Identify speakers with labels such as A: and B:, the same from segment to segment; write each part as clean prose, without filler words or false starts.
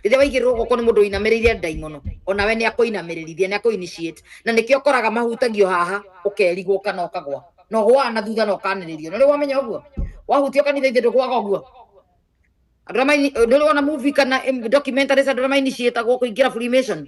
A: Rĩrĩa waigĩrĩrwo guoko nĩ mũndũ ũinamĩrĩire ndaimono, onawe nĩ akũinamĩrĩrithia, nĩ akũ initiate. Na nĩkĩo ũkoraga mahutagio haha, ũkerigwo kana ũkagwa, na ũgũaga na thutha na ũkanĩrĩrio. Na rĩu wamenya ũguo, wahutio kanitha ithe ndũgũaga ũguo. Andũ arĩa ndũrĩ wona movie kana documentaries, andũ arĩa mainitiatagwo kũingĩra Freemason,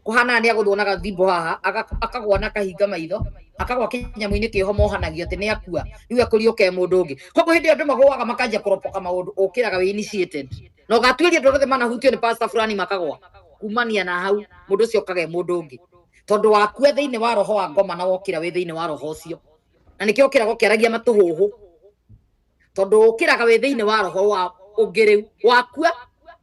A: kũhanaga nĩ agũthwo na gathimbo haha, akagwa na akahinga maitho, akagwa kĩnyamũ-inĩ kĩho mohanagio atĩ nĩ akua, rĩu ekũriũka e mũndũ ũngĩ. Koguo hĩndĩ ĩyo andũ magũaga makanjia kũropoka maũndũ, ũkĩraga wĩ initiated. Na ũgatuĩria andũ othe manahutio nĩ pastor fulani makagwa, kumania na hau mũndũ ũcio okaga e mũndũ ũngĩ, tondũ wakua thĩinĩ wa roho wa ngoma na wokĩra wĩ thĩinĩ wa roho ũcio. Na nĩkĩo ũkĩraga ũkĩaragia matũhũhũ, tondũ ũkĩraga wĩ thĩinĩ wa roho wa ũngĩ rĩu wakua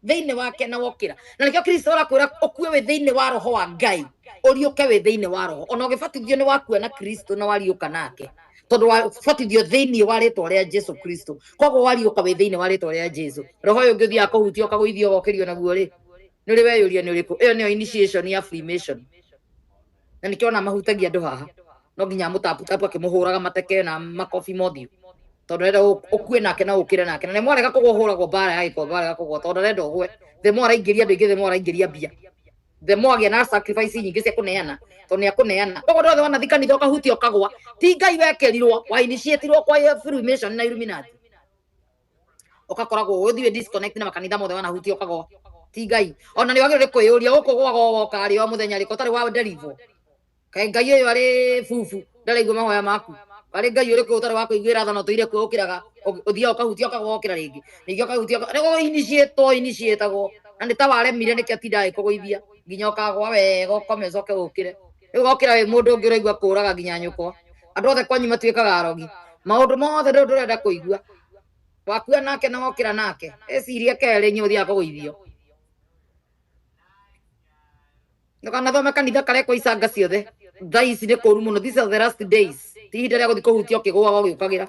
A: thĩinĩ wake na wokĩra. Na nĩkĩo Kristo arakwĩra ũkue wĩ thĩinĩ wa roho wa Ngai, ũriũke wĩ thĩinĩ wa roho. Ona ũgĩbatithio nĩ wakua na Kristo na wariũka nake, tondũ wabatithio thĩinĩ wa rĩtwa rĩa Jesu Kristo. Koguo wariũka wĩ thĩinĩ wa rĩtwa rĩa Jesu. Roho ũyũ ũngĩ ũthiaga kũhutia ũkagũithio ũgokĩrio naguo rĩ, nĩ ũrĩ weyũria nĩ ũrĩkũ? Ĩyo nĩyo initiation ya Freemason. Na nĩkĩo ona mahutagia andũ haha, no nginya amũtaputapu akĩmũhũraga mateke na makobi mothiũ, tondũ arenda ũkue nake na ũkĩre nake. Na nĩ mwarega kũgwa, ũhũragwo mbara ya gĩkombe warega kũgwa, tondũ arenda ũgwe. The more araingĩria andũ aingĩ, the more araingĩria mbia, the more agĩa na sacrifice nyingĩ cia kũneana, tondũ nĩ akũneana. Koguo andũ othe wanathi kanitha ũkahutia ũkagwa, ti Ngai wekĩrirwo, wa initiatirwo kwa Freemason na Illuminati. Ũgakoragwo ũthiĩ disconnect na makanitha mothe wanahutia ũkagwa, ti Ngai. Ona nĩ wagĩrĩirwo nĩ kwĩyũria, gũkũ gwaga woka rĩ o mũthenya rĩ, ũtarĩ wa deliver? Kaĩ Ngai ũyũ arĩ bubu, ndaraigua mahoya maku? Arĩ Ngai ũrĩkũ ũtarĩ wa kũiguĩra tha na ũtũire kuo? Ũkĩraga ũthiaga ũkahutia ũkagwa, ũkĩra rĩngĩ, ningĩ ũkahutia, nĩguo initiatwo, initiatagwo. Na nĩ ta waremire, nĩkĩo atindaga agĩkũgũithia nginya ũkagwa wega, ũkome, ũcoke ũkĩre. Rĩu ũgokĩra wĩ mũndũ ũngĩ, ũraigua kũraga nginya nyũkwa. Andũ othe kwanyu matuĩkaga arogi, maũndũ mothe ndũ ndũrenda kũigua. Wakua nake na wokĩra nake, eciria kerĩ nyũ ũthiaga kũgũithio. Ndũkanathome kanitha karekwo icanga ciothe. Thaa ici nĩ kũru mũno. These are the last days. Ti ihinda rĩa gũthiĩ kũhutia ũkĩgũaga ũgĩũkagĩra.